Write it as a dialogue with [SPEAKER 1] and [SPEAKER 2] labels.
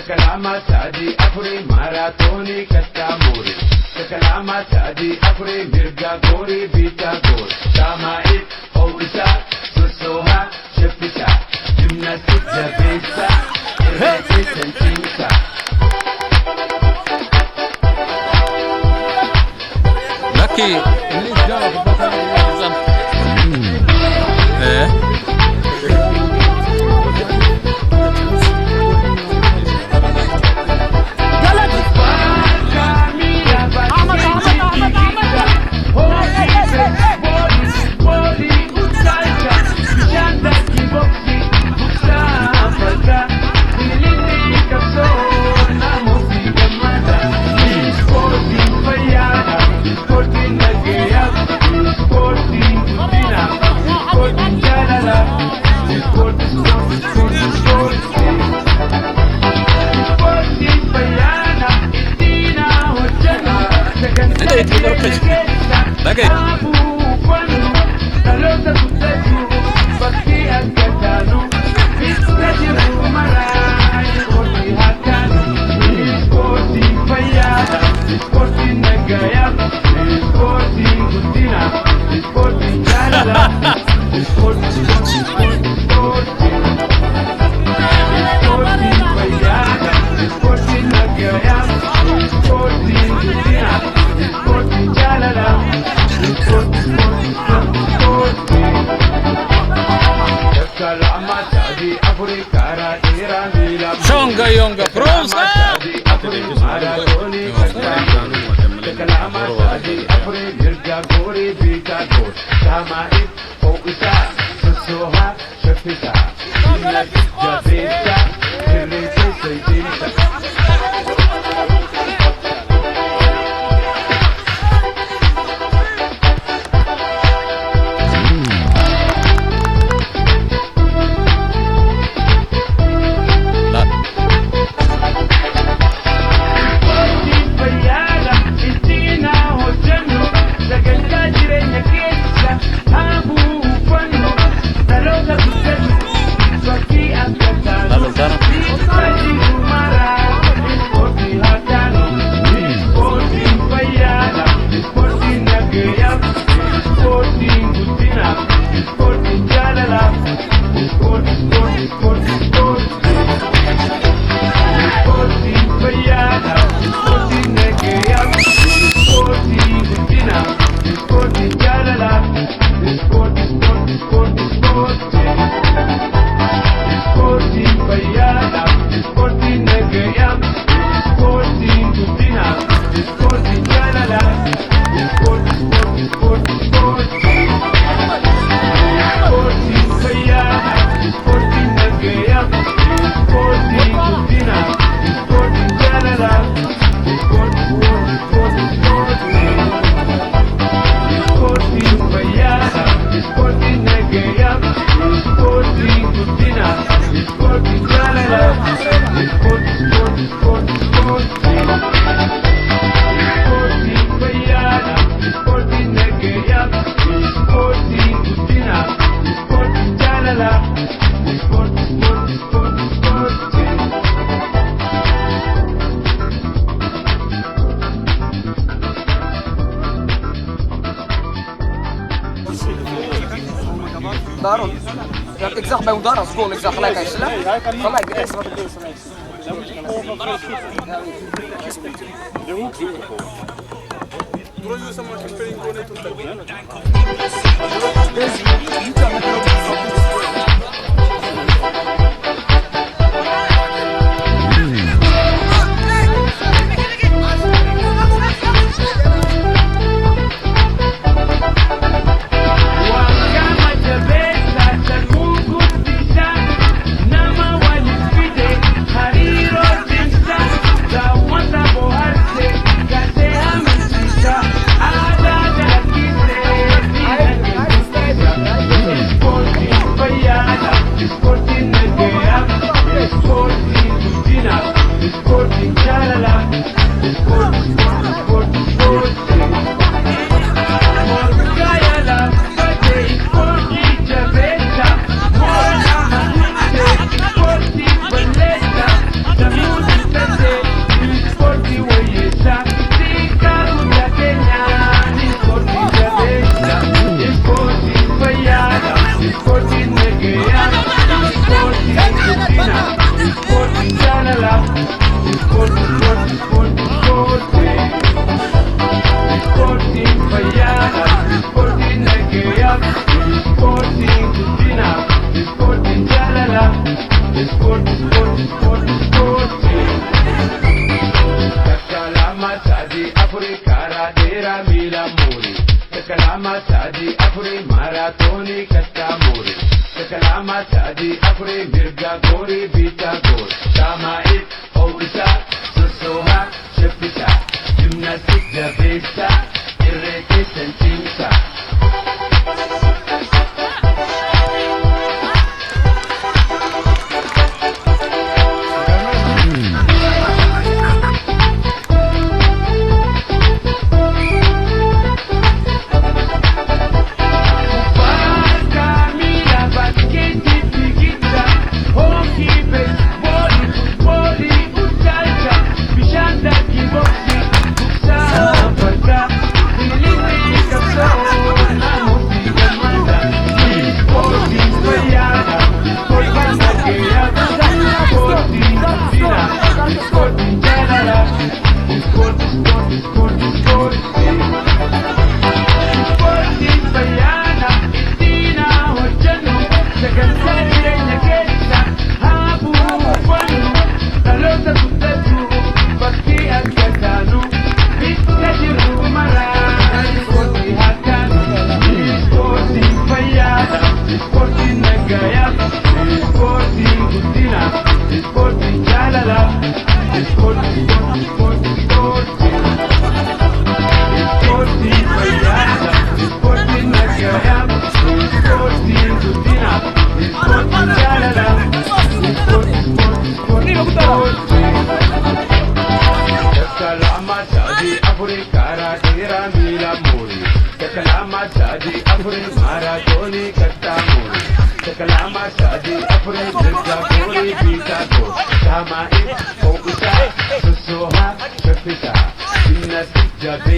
[SPEAKER 1] Takalama sadii afurii maaraatoonii kattaamuuri. Takalama sadii afurii mirga goorii biitaa goor. Saamaa'if hoo'isaa sossoohaa shaffisaa. Jimnaastik jabeessaa irree keessan cimsaa.
[SPEAKER 2] Lakki inni ee.
[SPEAKER 1] Sport, sport, sport, sport. Ispoortiin fayyaadha, ittiin hojjenna. Sagantaa keenya keessa
[SPEAKER 2] Dhaga'i.
[SPEAKER 1] haa dhaloota guddatu bakkee akka taanu bikka jirru maraa ispoortii haa taanu. Ispoortiin fayyaadha, ispoortiin nagayaa, ispoortiin guddina, ispoortiin jaalala, ispoortii, ispoortii, ispoortii. Ispoortiin fayyaadha, ispoortiin nagayaa, ispoortiin guddina, ispoortiin jaalala, ispoortii, ispoortii, ispoortii. Takka lama sadii afurii karaa dheeraa miila.
[SPEAKER 2] Shonga yonga Promsa.
[SPEAKER 1] Sadii afurii maaraatoonii kattaamurii. Takka lama sadii afurii mirga goorii biitaa goor. Saamaa'if hoo'isaa sossoohaa shaffisaa. Jimnaastik jabeessaa irree keessa cimsaa.
[SPEAKER 2] Laal.
[SPEAKER 1] Ispoortiin fayyaadha, ittiin haa hojjennu, sagantaa jireenya keessa haa buufannu, dhaloota guddatu fakkii akka taanu,
[SPEAKER 2] Laal oltaana.
[SPEAKER 1] bikka jiru maraa ispoortii haa taanu. Ispoortiin fayyaadha, ispoortiin nagayaa, ispoortiin guddina, ispoortiin jaalala, ispoortii, ispoortii, ispoortii, ispoortii. Ispoortiin fayyaadha, ispoortiin nagayaa, ispoortiin guddina, ispoortiin jaalala, ispoortii, ispoortii, ispoortii, ispoortii. Ispoortiin fayyaadha, ispoortiin nagayaa, ispoortiin guddina, ispoortiin jaalala, ispoortii, ispoortii, ispoortii, ispoortii. Ispoortiin fayyaadha, ispoortiin nagayaa, ispoortiin guddina, ispoortiin jaalala, ispoortii, ispoortii, ispoortii, ispoortii. Ispoortiin fayyaadha, ispoortiin nagayaa, ispoortiin guddina, ispoortiin jaalala, ispoortii, ispoortii, ispoortii, ispoortii. Ispoortiin fayyaadha, ispoortiin nagayaa, ispoortiin guddina, ispoortiin jaalala, ispoortii, ispoortii, ispoortii, ispoortii.
[SPEAKER 3] Daarom. Ja, ik zag bij Honduras goal, ik zag gelijk hij slecht. Gelijk, het eerste wat ik deed is gelijk.
[SPEAKER 4] De hoek zoeken gewoon.
[SPEAKER 1] Wakama jabeessa sammuu guddisaa nama waliif fide hariiroo cimsaa daawwata bohaarse gasee amansiisa aadaa dalakkisee diinagdee guddisa. Ispoortiin fayyaadha, ispoortiin nagayaa, ispoortiin guddina, ispoortiin jaalala, ispoortii, ispoortii, ispoortii, ispoortii. Morgayala fate ispoortii jabeessa, moona haguugse ispoortii balleessa, sammuu. Ispoortii, ispoortii, ispoortii, ispoortii. Ispoortiin fayyaadha, ispoortiin nagaya, ispoortiin guddina, ispoortiin jaalala. Ispoortii, ispoortii, ispoortii, ispoortii. Takka lama sadii afurii karaa dheeraa miila muuri. Takka lama sadii afurii maaraatoonii kattaa muuri. Takka lama sadii afurii mirga goorii biitaa goor. Saamaa'if hoo'isaa sossoohaa shaffisaa. Gimnaastik jabeessaa irree keessan cimsaa. Sport, sport, sport, sport. Ispoortiin fayyaana ittiin haa hojjennu sagantaa jireenya keessa haa buufannu dhaloota guddatu fakkii akka taanu bikka jirru maraa ispoortii haa taanu. Ispoortiin fayyaadha, ispoortiin nagaya, ispoortiin guddina, ispoortiin jaalala, ispoortii, ispoortii, ispoortii, ispoortii. Ispoortiin fayyaadha, ispoortiin nagaya, ispoortiin guddina, ispoortiin jaalala, ispoortii, ispoortii, ispoortii. Takka lama sadii afurii karaa dheeraa miila muuri. Takka lama sadii afurii maaraatoonii kattaa muuri. Takka lama sadii afurii mirga goorii biitaa goor. Saamaa'if hoo'isaa sossoohaa shaffisaa. Gimnaastik jabeessaa.